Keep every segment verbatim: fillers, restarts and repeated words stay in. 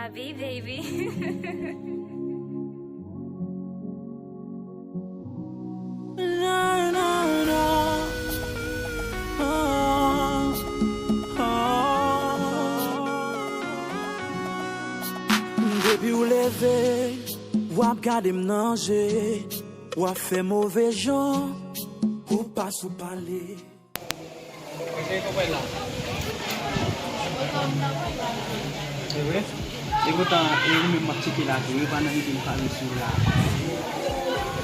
Abi, baby. Depi w leve, w ap gade m nan je, w ap fè move jan, ou pa sou pale. E poutan, e ou menm m ap tcheke la tou, yo pa nan mete m pale sou la.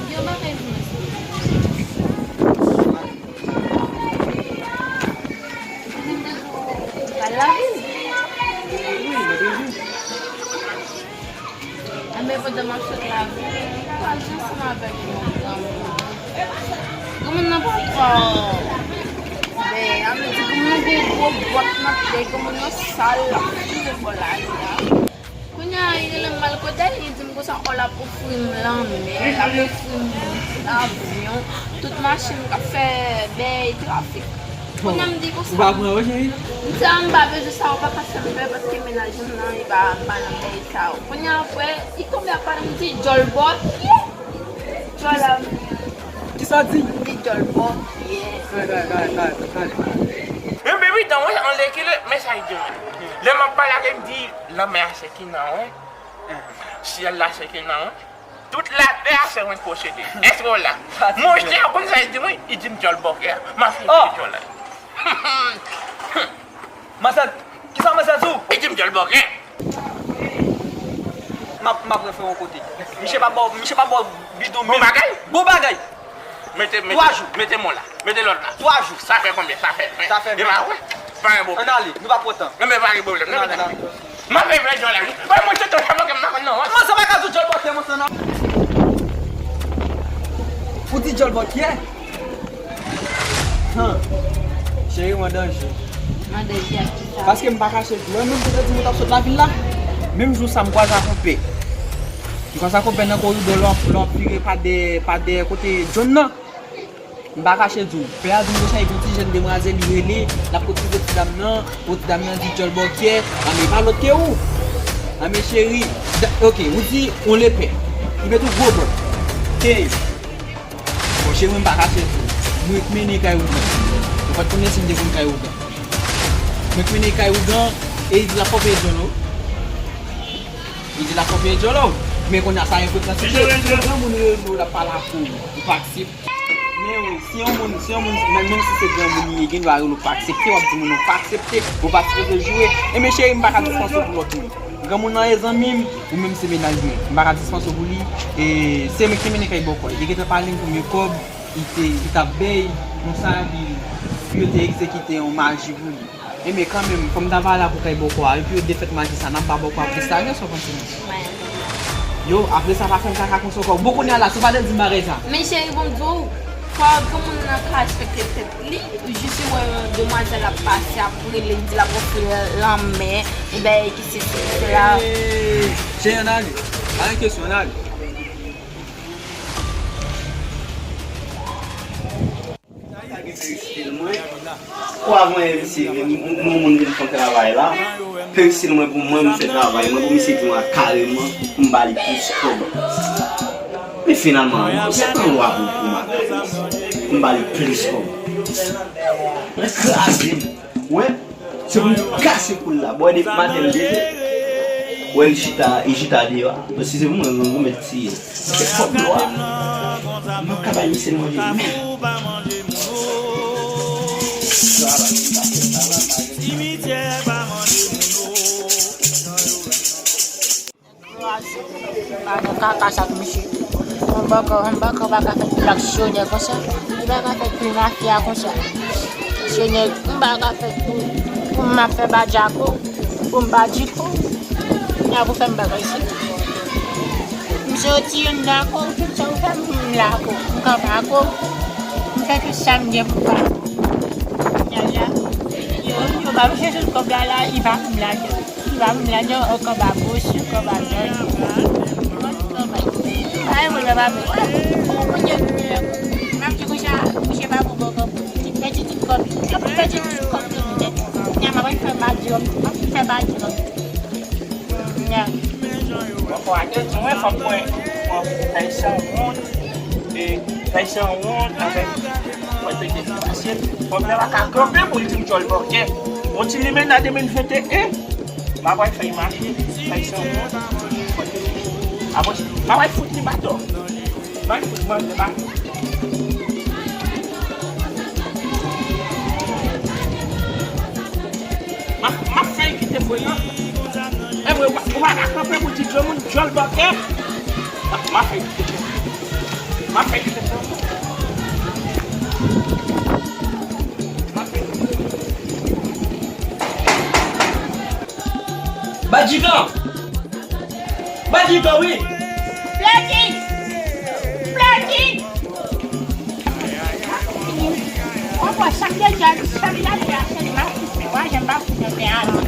Yo pa fè influence. Al lavil. Wi, mwen te di. Enben, pandan m ap sot lavil, m kwaze ansanm avèk yon granmoun. Granmoun nan pa twò bèl, sa vle di granmoun nan gen gwo bòt nan pye, granmoun nan sal, l ap fouye bò lari a. Kounye a, li rele m m al kote l, li di m konsa, o, l ap ofri m lanmè, l ap ofri m avyon, tout machin k ap fè bèy trafik. Kounye a m di konsa. Ou pa pran yo, cheri? M di a m pa bezwen sa, ou pa ka fè m pè paske mennaj m nan, li pa, m pa nan bèy sa yo. Kounye a apre, li tonbe ap pale, m di djòl bòkyè. Djòl a m. Kisa w di? M di djòl bòkyè. Gade, gade, gade, gade. Men baby, dan wè, an lekile, men sa l di mwen. Lè m ap pale ak li, m di, lanmè a se ki nan wè. Syèl la se ki nan wè. Tout latè a se mwen k posede. Èske w la? Monchè, ou konn sa li di mwen? Li di m djòl bòkyè. M ap fè djòl la. Mansèt, kisa mansèt di w? Li di m djòl bòkyè. M ap, m ap refè yon kote. Misye pa ba w, misye pa ba w bidon. Bon bagay. Bon bagay. Mete, mete, twa jou. Mete m la. Mete lòt la. Twa jou. Sa fè konbyen? Sa fè ven. Sa fè ven. E pa vre? Pa gen pwoblèm. Ann ale, nou pa pran tan. Enben, pa gen pwoblèm. Ann ale, ann ale. M ap vle djòl la wi. Bay mwen tonton sa, paske m pa konn non. Kòman sa pa ka di djòl bòkyè, monchè, non? Ou di djòl bòkyè? Han. Cheri, w an danje. M an danje ak kisa? Paske m pa kache di w, menm si w te di m ou t ap sot lavil la, menm jou sa m kwaze ak yon pè. M kwaze ak yon pè nan koridò, lè w ap, lè w ap vire pa dèyè, pa dèyè kote John nan. M pa kache di w, pè a di m konsa, e gon ti jèn demwazèl, li rele, l ap kotize ti dam nan, pou ti dam nan di djòl bòkyè, a men pa lòt ke ou. A men cheri, da, oke, ou di on lepè. Li met yon gwo bòt. Ke, bon, cheri, mwen m pa kache di w. Mwen k mennen kay ougan. Ou pa t konnen si m te konn kay ougan. Mwen k mennen kay ougan, e li di l ap fè w peye djòl ou. Li di l ap fè w peye djòl ou. Men kounye a sa enpòtan. Si se yon granmoun rele w, l ap pale ak ou, ou pa aksepte. Men wi, si yon moun, si yon moun, menm, menm si se granmoun li ye, gen dwa rele w pa aksepte, w ap di moun ou pa aksepte, ou pa sipoze joure. Enben cheri, m pa ka dispanse w pou lòt moun. Granmoun nan e zanmi m, ou menm se mennaj mwen. M pa ka dispanse w pou li, e se mwen ki te mennen kay bòkò. Li te gentan pale m konbyen kòb li te, li t ap bay, konsa, epi pou yo te egzekite yon maji pou li. Enben kanmenm, fò m ta va la pou kay bòkò a, epi yo defèt maji sa, n ap ba bòkò a plis lajan, sa w panse menm? Yo, apre sa, pa fè m kaka konsa ankò. Bon, kounye a la, si w pa t di m bagay sa. Men cheri, bon, m di w, fò granmoun nan ka respekte tèt li. Jis li wè yon demwazèl ap pase, ap rele, li di l ap ofri l lanmen, li bay ki sesi, ki sela. Cheri, ann ale. Pa gen kesyon, ann ale. Sa gen perik stil mwen. Kwa mwen, misye, m, m, m, moun vin fè travay la. Perik stil mwen pou mwen, m fè travay mwen, pou misye di mwen kareman, pou m ba li plis kòb. Men finalman, mwen se anlwa pou, pou m atake misye. Pou m ba li plis kòb. Mwen kraze m. Wè. Se pou m kase kou l la. Bò, depi maten m leve, wè, li chita, li chita deyò a. Bon, si se pou mwen, mwen, mwen mèt tiye l. Se kòb yo a. M p ap ka bay misye manje menm. Kraze. M pa nan kaka sa ak misye. Yon bòkò, yon bòkò pa ka fè tout aksyonè konsa. Li pa ka fè tout mafya konsa. Aksyonè, m pa ka fè tout. Pou m ap fè badjako, pou m badjiko. Kounye a pou fè m bagay se. M soti anndan ko, tout sa ou fè m, m la ko. M kanpe a ko. M fè tout sa m gen pou fè. Kounye a la, yo, yo ba m chèche kòb la la, li pa pou m ladan. Li pa pou m ladan, o kòb a bòs, o kòb a zòn. Ay, mwen, papa, mwen. Ou konn yo, m ap di konsa, misye pa pou bòkò. Li pèdi tout kòb li. Li pèdi tout kòb li, li pèdi. Kounye a, m ap fè badjwòm, m ap fè badjwòm. Bon, bon, atè, di mwen, fòk mwen, mwen fè san wonn, e fè san wonn avèk mwen pete. Paske pwoblèm la ka kanpe pou l di m djòl bòkè. Yon ti limena de mil venteyen, m a pral fè l mache, fè san wonn. Apre, m a pral fout li baton. M a fout manje baton. M ap, m ap fè l kite fwe nan. E vre, ou pa, ou pa ka kanpe pou di granmoun djòl bòkè. M ap, m ap fè l kite fwe. M ap fè l kite fwe. M ap fè l kite fwe. Badjikan! Badjikan, wi! Bloody! Bloody! Mwen pran sak de djòl, sèl la, se a sèl la, se wa, jen pa fout nan tè a, non.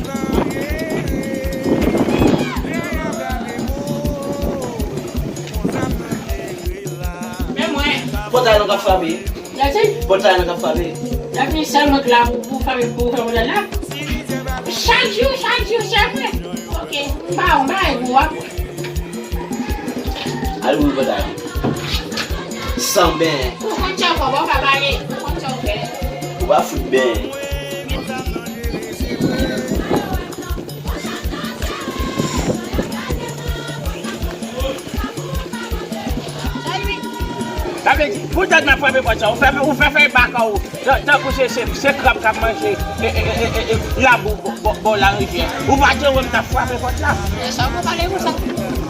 Men mwen. Pòt la nou ka frape. Gade. Pòt la nou ka frape. Gade sèlman k la pou, pou frape, pou frape la la. Chak jou, chak jou, chak jou. Ok. M pa, m pa egou a. Al ouvri pòt la. San ben. Ou konn sa w fè, ou pa pale. Ou konn sa w fè. Ou pa fout ben. Sa vle di, poutèt m ap frape pòt sa, ou fè, ou fè fèy baka w, tan, tankou se, se, se krab k ap manje, e, e, e, e, e, labou bò, bò, bò larivyè. Ou pa te wè m t ap frape pòt la? E sa w pale konsa?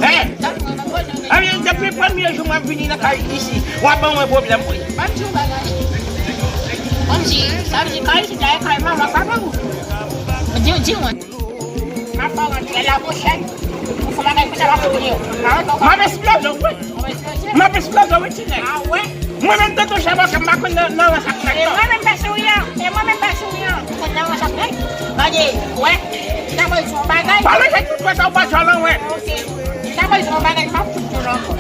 Hein? Sa w pale konsa? Ebyen, depi premye jou mwen vini nan kay isi, w ap ban mwen pwoblèm, wi. Ban m di w bagay. Ban m di, sa vle di, kay isi, dayè kay manman papa w. Di, di mwen. M ap fè w rantre la pwochèn. Ou fè bagay konsa, m ap fouye w. M ap rantre w. M ap esploze w, wi. Ou esploze? M ap esploze w, wi, ti nèg. A, wè. Mwen menm, tonton Chabaka, m pa konn nan, nan rans ak nèg, non. E mwen menm, pè Sourian. E mwen menm, pè Sourian. Ou konn nan rans ak nèg? Gade, wè. Ti ta voye di w yon bagay. Pale jèt tout wè sa, ou pa jòl an, wè. Ok. Ti ta voye di w yon bagay, m ap fout nou ankò.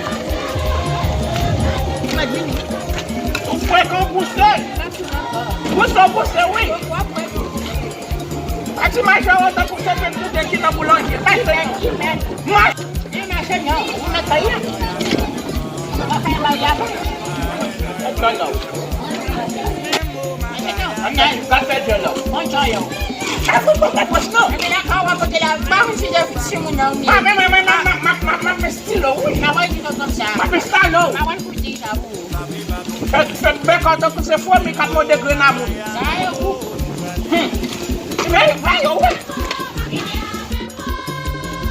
Ou frekan, ou bouse. M ap fout nou ankò. Bouse, ou bouse, wi. W ap wè. Pati majò tankou se pèp nou ki nan boulanje. Pase. Mwen. Li mache non, ou mèt kay la. Ou pa fè bagay la. Mèt kay la. Mèt kay la. Ann al, gad fè djòl la. Bon djòl yo. Sa fout bon pòch non. Epi la ka w ap pote la, pa yon ti de ti moun nan. Ah, men, men, men, m ap, m ap, m ap, m ap fè stilo, wi. Sa wè di konsa. M ap fè stilo. Sa wè pou di sa pou ou. Fè, fè bèk an tankou se fwomi k ap mòde grenn a moun. Sa yo pou. Hmm. Men, men, yo, wi.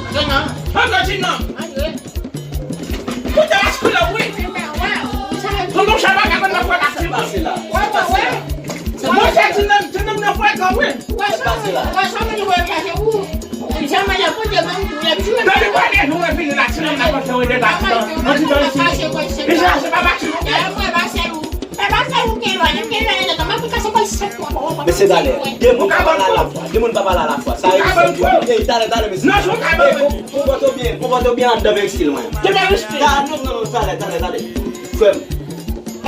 Antre non. Antre, ti non. Antre. Koute la sou lè, wi. Tonton Chabaka konn nan fwè la. Sa k pase la? Sa k pase la? Monchè, ti nonm, ti nonm nan frekan, wi. Sa k pase la? Depi premye jou mwen vini la, ti nonm nan konn fè rele la, ti nonm. Nan ti tan isi. Li se pa pati non. Mesye, talè. De moun pa pale alafwa. De moun pa pale alafwa. Sa e, talè, talè, mesye. Nan jou ka ban. Konpòte w byen, konpòte w byen anndan vèstil mwen. Te meriske. Ta, non, non, non, talè, talè, talè. Frè m.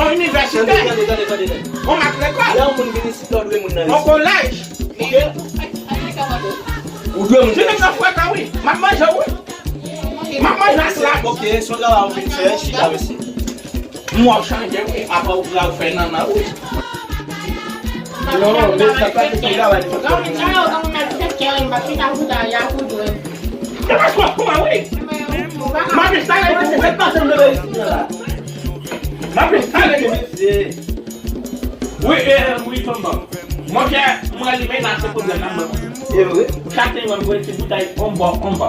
On inivèsitè. Tande, tande, tande, tande, tande. On mak lekòl. Lè yon moun vin isit la, ou dwe moun nan respè. On kolèj. Ok? Ou dwe moun nan respè. Ti nèg nan frekan, wi. M ap manje w, wi. M ap manje w la. Ok, se yon travay ou vin fè, chita, mesye. M wè w chanje, wi. Apa ou pral fè nannan, wi. Non, men sa pa se travay li. Se paske w kouman, wi. M ap enstale pou ou. M ap enstale pou ou. Wi, e, wi, tonton. Monchè, mwen li menase pwoblèm nan mwen. E vre? Chak te mwen mwen ti boutèy onbò, onbò.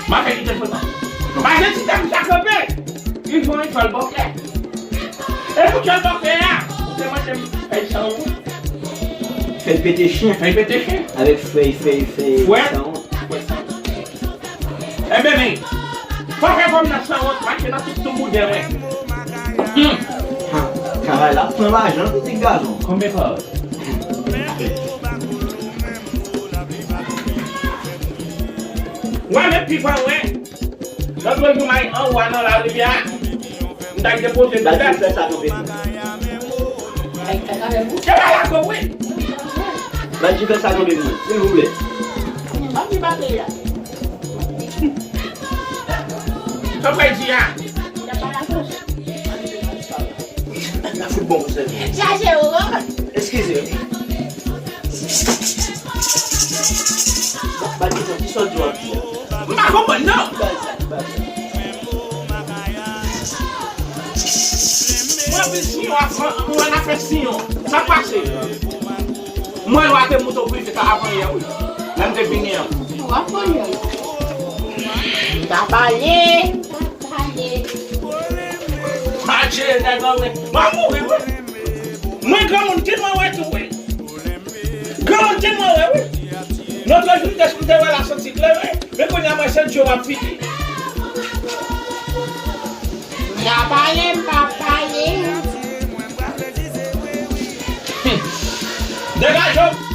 M ap fè kite foto. Pase ti dam sa kanpe. Li fè yon etwal bòkè. E pou etwal bòkè a, ou te mande m fè l san wont. Fè l pete chen. Fè l pete chen. Avèk fèy, fèy, fèy, fwèt, san wont. Fwèt san wont. Enben, men, fò fè kòm nan san wont, mache nan tout tou bouden, wen. Hmm. Ha, travay la pran lajan, pitit gason. Konbyen pawòl? Wè, men pi fò, wen. Lòt jou, m al anwo a nan larivyè a. M t al depoze divès. Badji fè sa kanpe pou mwen. Ay, kaka avè w. Se pa la ko, wi. Badji fè sa kanpe pou mwen, silvouplè. M ap di bagay la. Sa w pral di a? N ap fout bon pou sèvi. Chache ou, non? Eskize. Ba, ba, di sa, ki sa w di w ap di a? M pa konprann, non. Ba, ba. Mwen vin siyon avan, mwen la fè siyon. Sa k pase? Mwen yo a te moute prive ta avan yè, wi. Lè m te vini an. W ap pale. M ta pale, m ta pale. Adje, nèg an, mwen, mwen mouri, wi. Mwen granmoun, kit mwen wè tou, wi. Granmoun, kit mwen wè, wi. Lòt jou, m te, m te wè la santi klere. Men kounye a, mwen se Dye w ap fini. M pa pale, m pa pale. Hmm. Degaje w.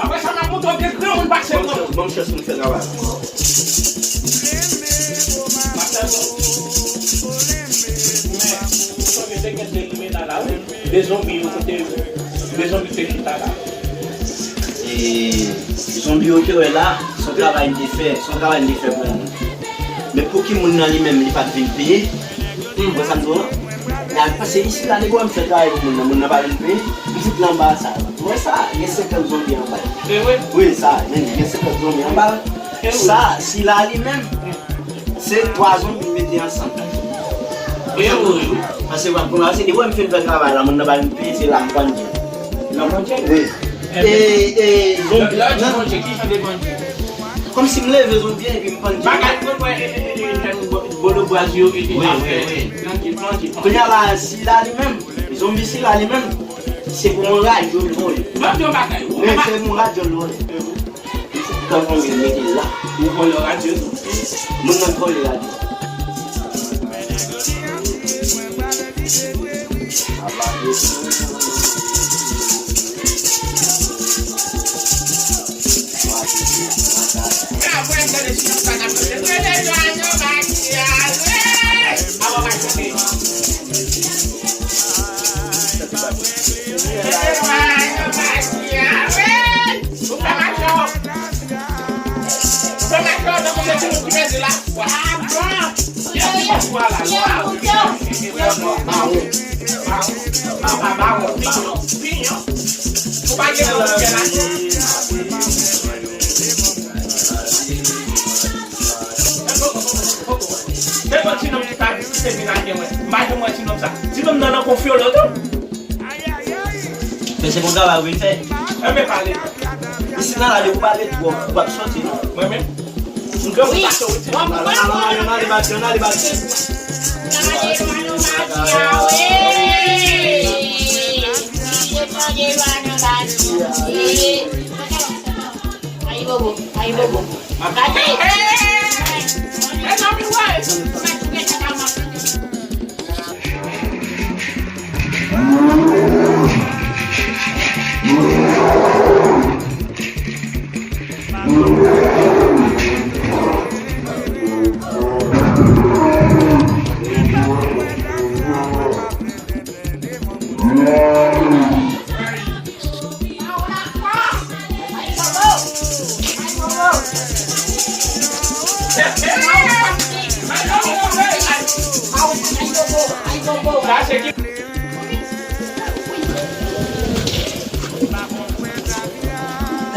Apre sa, m ap montre w gen granmoun pase mwen. Bon, bon, chans pou n fè travay la. M ap fè bon. Men, ou sonje te gen de limena la, wi. De zonbi yo kote yo. De zonbi te chita la. E zonbi yo te wè la, se yon travay m te fè, se yon travay m te fè pou moun. Men pou ki moun nan li menm, li pa t vin peye? Hmm. Ou wè sa m di w lan? Nan pase isi la, depi w wè m fè travay pou moun nan, moun nan pa vin peye, m fout l anba sa. Ou wè sa? Gen senkant zonbi anba l. Se vre? Wi, sa, men gen senkant zonbi anba l. Se vre? Sa, sila li menm, se twa zonbi m mete ansanm. E vre, wi. Pase w ap kòmanse, depi w wè m fin fè travay la, moun nan pa vin peye, se la m pandye. Nan pandye? Wi. E, e, zonbi, lè w di pandye, ki jan de pandye? Kòmsi m leve zonbi an epi m pandye. Bagay mwen wè, e, e, e, e, jan bo-, bolo bwaz yo, e, e, wi, wi, wi. Planje, planje, planje. Kounye a la, sila li menm, zonbi sila li menm, se pou yon radyo l vole. Mwen di yon bagay, ou men se yon radyo l vole. Ou fouti pran yon mil mete la. Ou vòlè radyo tou. Moun nan k vòlè radyo. Ou fè mache, ou fè mache, ou tankou se timoun ki pèdi lafwa. Lafwa la, lafwa. Bawon, bawon, bawon, bawon, pinyon, pinyon. Ou pa gen lòt fè la. Devan ti nonm ki pa vizite vin ak mwen. M pa janm wè ti nonm sa. Ti nonm nan nan konfyonlo tou. Men se bon travay ou vin fè. Enben pale. Isit la, depi w pale twòp, ou p ap soti non. Mwen menm? M gen pou pase w ti. Al, al, al, al, al, al, al, al. Ayibobo, ayibobo. Gade! Mezanmi, wè!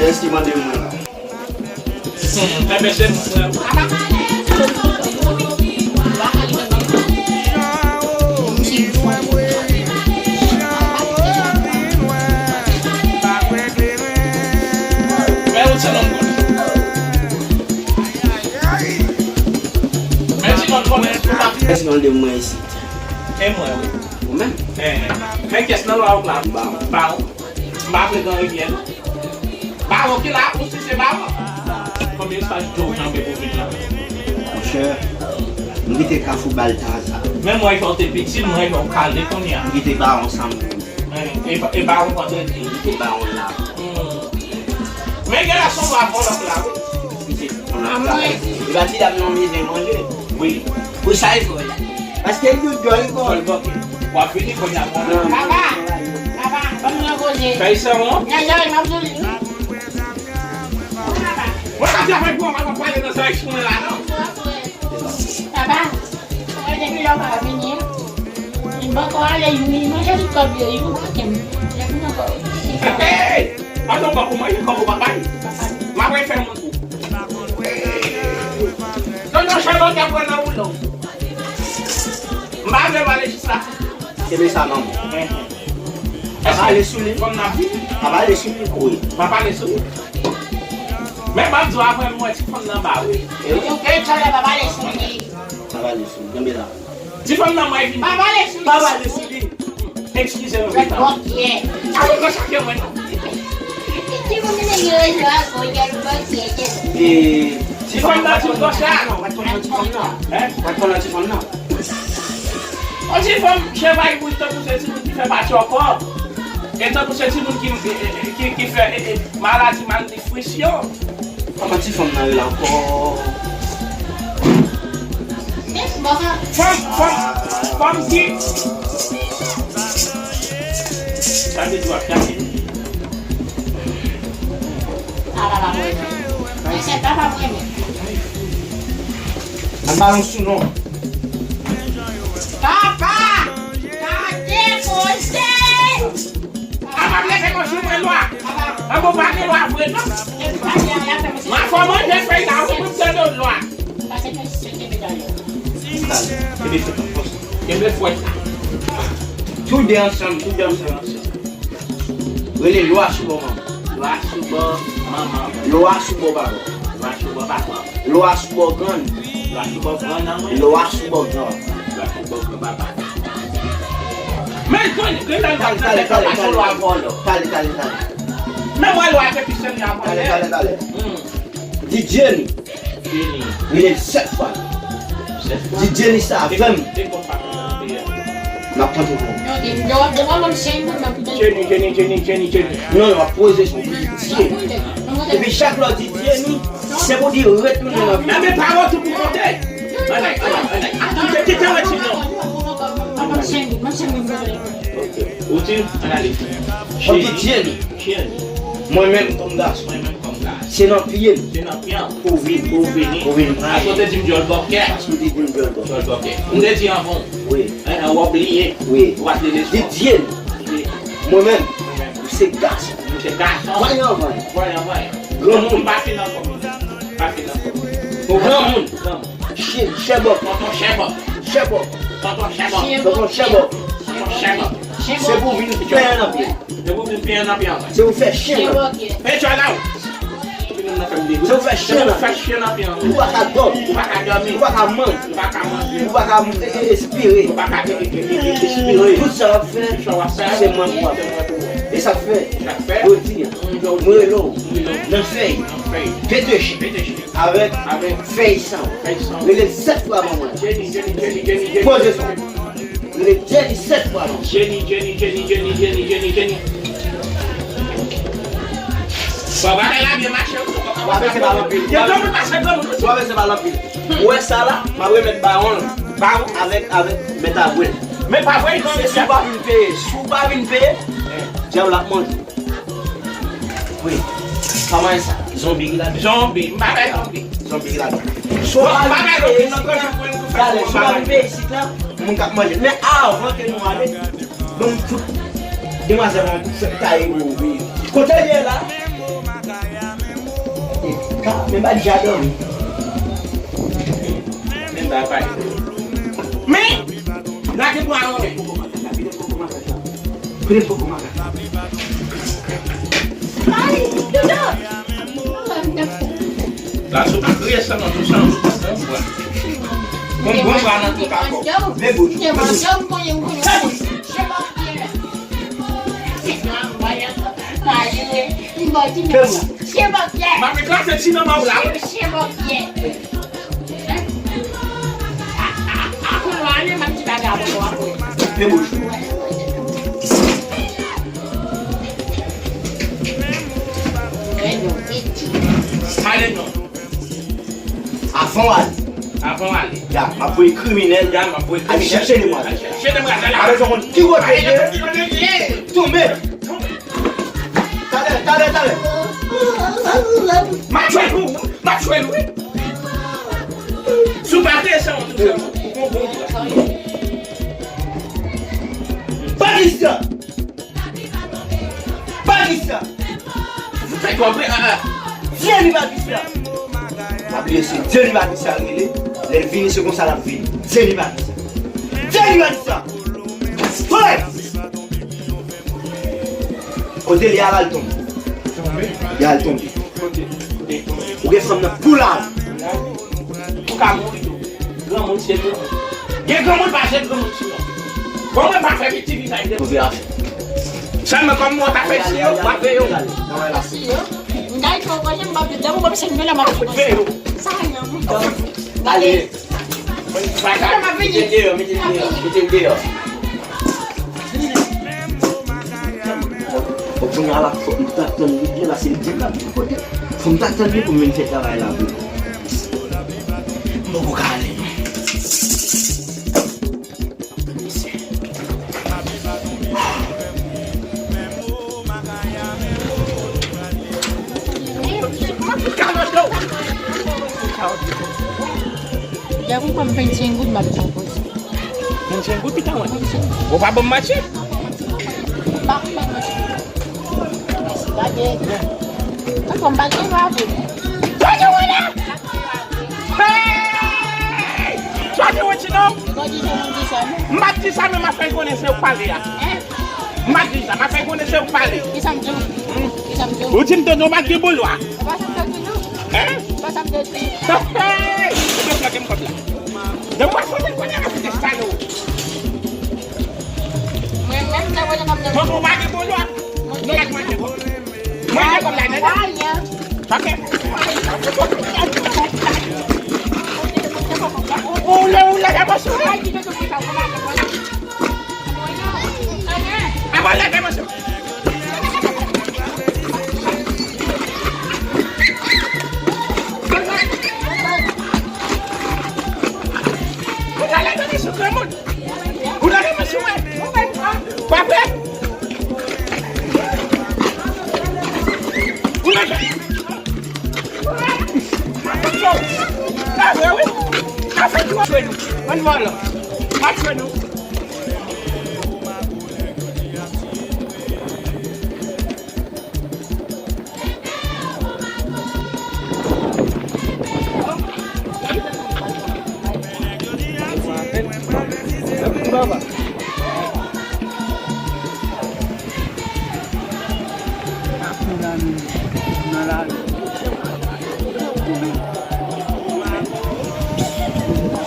Èske mande mwen la? Hmm, enben se nou, frè. Men yon ti nonm konnen. Men ti nonm konnen. Èske yon de mwen isit? E mwen, wi. Ou menm? Eh, men kiyès nan lwa w la? Bawon. Bawon. M pa vle Gran Rivyè non. Bawon ki la, ou si se bawon. Konbyen espas dlo w janbe pou vin la? Monchè, m kite Kafou Baltaza. Men mwen jan w te piti, mwen jan w kale kounye a. M kite bawon Sanm. Eh, e, e bawon Vandredi. M kite bawon la. Hmm. Men gen la son lwa vòlòk la, wi. Kite vòlòk la. Li pa ti dam nan mize manje. Wi. Pou sa e vòlè. Paske li djòl kò. Vòlè bòkè. W ap vini kounye a, mwen. Papa, papa, ban m nan koze. Fèy sewon? Nan zòrèy m ap sou li. Mwen pa travay pou mwen, mwen pa pale nan zòrèy sou mwen la, non. Papa, mwen depi lè w pa vini, li poko ale, li manje tout kòb yo, li poko kem. Depi nan kò. Hey! Ann non, kòb ou manje, kòb ou pa bay. M ap refè moun pou. Tonton Chalon te pran nan woulon. M pa vle pale jis la. Kenbe sa, manman. Pa pale sou li. Fanm nan ap vini. Pa pale sou li, kouri. Pa pale sou li. Men m ap di w, apre m wè ti fanm nan ba wi. E wi. Yo, e talè pa pale sou li. Pa pale sou li. Kenbe la. Ti fanm nan mwen vini. Pa pale sou li. Pa pale sou li. Eskize m. Jwèt bòkyè. Alò, konsa ke mwen non. Ti moun nan gen rezon a, bon, jwèt bòkyè. E, ti fanm nan di konsa. Hein? Yon ti fanm, chèvay bouch tankou se timoun ki fè match ankò. E tankou se timoun ki, ki, ki fè, e, e, maladi malnitrisyon. Kòman ti fanm nan rele ankò? Fanm, fanm, fanm ki. Sa te dwa chache. Papa, papa, papa, papa. An ba nou sou non. Papa! Gade koze! Papa, m leve konsi mwen lwa. An bon, pa gen lwa vre, non. M a fò manje fèy la, wi, pou m tande lwa. Kenbe fwèt la. Kenbe fwèt la. Tou de ansanm, tou de ansanm, ansanm. Rele lwa sou bò manman. Lwa sou bò manman. Lwa sou bò papa. Lwa sou bò papa. Lwa sou bò grann. Lwa sou bò grann nan mwen. Lwa sou bò gran. Lwa sou bò gran papa. Men, grann, grann nan grann nan papa sou lwa vòlò. Talè, talè, talè. Men mwen lwa ke pisan li a vòlè. Talè, talè, talè. Hmm. Di Jenny. Jenny. Rele l sèt fwa. Sèt fwa? Di Jenny sa, avè m. N ap tande w. Jenny, Jenny, Jenny, Jenny, Jenny. Non, non, w ap poze sou Jenny. Epi chak lè w di Jenny, se pou di retounen nan vi. Nan men pawòl tou pou konte. Ann al, ann al, ann al. Kite, kite w di non. Ok. Ou di, ann ale. Ok, Jenny. Jenny. Mwen menm kòm gason. Mwen menm kòm gason. Se nan pye m. Se nan pye m. Pou vin. Pou vini. Pou vin pran. Paske w te di m djòl bòkè. Paske w te di m djòl bòkè. Djòl bòkè. M te di anvan. Wi. Hein, w ap bliye. Wi. Ou pa t leve sou. Di Jenny. Wi. Mwen menm. Mwen menm. M se gason. M se gason. Vanyan, vanyan. Vanyan, vanyan. Granmoun. M pa fin ankò. M pa fin ankò. Granmoun. Granmoun. Chè, chèbòk. Tonton chèbòk. Chèbòk. Tonton chèbòk. Tonton chèbòk. Tonton chèbòk. Se pou vin penyen nan pye. Se pou vin penyen nan pye an. Se pou fè chen nan. Fè tchwa la. Se pou fè chen nan. Fè chen nan pye an. Ou pa ka dòmi. Ou pa ka dòmi. Ou pa ka manje. Ou pa ka manje. Ou pa ka, e, e, espire. Ou pa ka, e, e, e, e, espire. Tout sa w ap fè, tout sa w ap fè, se mwen pou w ap fè. E sa k fè, sa k fè, jodi a, mwen rele w nan fèy. Nan fèy. Pete chen. Pete chen. Avèk, avèk fèy san. Fèy san. Rele l sèt fwa ban mwen. Jenny, Jenny, Jenny, Jenny, Jenny. Poze son. Rele Jenny sèt fwa non. Jenny, Jenny, Jenny, Jenny, Jenny, Jenny, Jenny. Bon, bagay la byen mache wi. W ap pase mal anpil. Yo, granmoun pase granmoun. W ap pase mal anpil. Ou wè sa la, m ap remèt bawon l. Bawon? Avèk, avèk mèt avwè l. Men pa vre, non, se si w pa vin peye. Si w pa vin peye, djab la ap manje. Wi. Kòman e sa? Zonbi ki ladan. Zonbi. M pa bay zonbi. Zonbi ki ladan. Sou pa bay zonbi nan kòl. Gade, sou pa vin peye isit la, moun k ap manje. Men avan ke nou ale, ban m fout demwazèl la yon kout fèt taye pou ou vini. Kote l ye la? E, ka, men ba l ja dòmi. Men ba l pale. Men, lage bwa non, men. Kote poko makak la? Ay, Dodo! La sou pa kriye sèlman tou sa. Bon bwa. Bon bwa nan tout akò. Men bouch. Men bouch. Fè bouch. M ap eklate ti nan mòb la wi. Fè bouch ou. Ale non. Avan w ale. Avan w ale. Ya, m ap voye kriminèl. Ya, m ap voye kriminèl. Al chèche demwazèl. Al chèche demwazèl la. Pa bezwen konn ki kote l ye. Tonbe. Talè, talè, talè. M ap jwenn ou, m ap jwenn ou, wi. Si w pa desann, ou bon, bon. Patricia! Patricia! Fè konpre, ah, ah. Jenny Patricia! Pa bliye se Jenny Patricia l rele. Lè l vini, se konsa l ap vini. Jenny Patricia! Jenny Patricia! Straight! Kote li a la, l tonbe. Tonbe? Li a, l tonbe. Kote? Kote l tonbe? Ou gen fanm nan pou la. Ou ka mouri tou. Granmoun se granmoun. Gen granmoun pa se granmoun sinon. Bon, mwen pa fè piti vizaj de move afè. Sèlman kòm mwen ta fè si yo, w ap veye yo. Si yo. M ta fè w konn, m ap veye yo. Sa yon moun. Ale. Mete l deyò, mete l deyò, mete l deyò. Bon, kounye a la, fòk m ta tann li byen pase l di m la vin kote. Fòk m ta tann li pou m vin fè travay la pou li. M poko ka ale non. Lè ou pran vennsenk goud, m ap pran poze. Vennsenk goud, pita mwen. Ou pa ban m manti? Pa, pa manti. Mèsi, pa gen. Tankou m pa gen pa vre. Sa gen wè la? Hey! Sa gen wè ti non? M pa di sa, men m ap fè konnen se ou k pale a. M ap di sa, m ap fè konnen se ou k pale. Kisa m di w? Hmm? Kisa m di w? Ou di m tande w pa gen bolo a. Se pa sa m te di non. Hein? Se pa sa m te di. Hey! Ou te bloke m kòb la. Depi w ap soti kounye a, m ap kite sale w. Mwen menm, lè mwen nan kòb nan. Bon, bon, ou pa gen bolo a. Nou mèt manje kòb. Manje kòb la nèt. Ok. Ou lè, ou lè, lè mwen sou. Avan lè mwen sou. Ou ta leve mwen sou granmoun. Ou ta leve mwen sou mwen. Pa vre? Ou leve. Pa vre, wi. Afè tou, afè nou. Ann vòlò. Afè nou.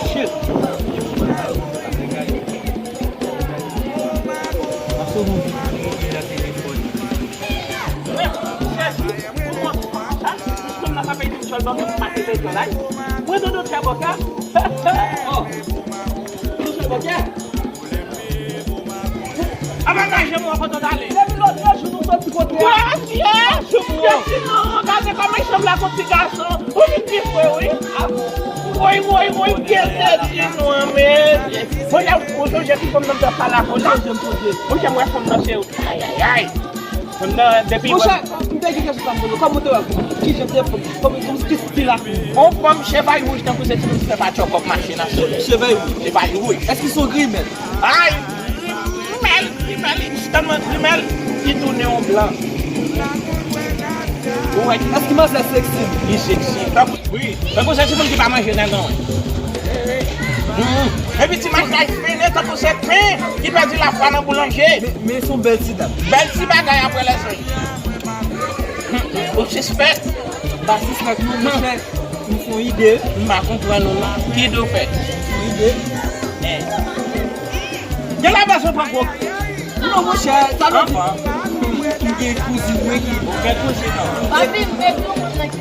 Shit. Mwen dodo trè bòkè. Oh. Dodo trè bòkè. Avantaj mwen kote w t ale. Depi lòt jou nou soti kote a. Bòkè, bòkè, sinon, gade kòman chanm la gon ti gason. Ou vin pi fre, wi. Woy, woy, woy, pyès tèt nou an, men. Bon, lè ou sonje ki fanm nan t ap pale avè w la. Monchè, m wè fanm nan se ou. Ay, ay, ay. Fanm nan, depi. Monchè, m te gen kesyon sa m poze w. Kòman w te wè fanm? Ki jan de fanm? Kòman, kòman, ki stil a fanm? On fanm chevay wouj tankou se ti moun ki fè pa tchòkòp mache nan sou. Chevay wouj. Chevay wouj. Èske se yon grimèl? Ay, grimèl, grimèl, jisteman grimèl ki tounen yon blan. Ou wè? Èske manzè seksi? Li seksi. Tankou, wi. Tankou se timoun ki pa manje nan non. Hmm. Epi ti makyaj fini tankou se pen ki pèdi lafwa nan boulanje. Men, men se yon bèl ti dam. Bèl ti bagay apre lèzòt. Hmm. Ou sispèk? Pa sispèk non, monchè. M fè yon ide. M pa konprann ou non. Ki ide w fè? Yon ide. Eh. Gen la bezwen pran gwo. Non, monchè, sa vle di. Anfan. M gen kouzin mwen ki. Ou gen kouzin non. Papi, m vle di yon moun nan ki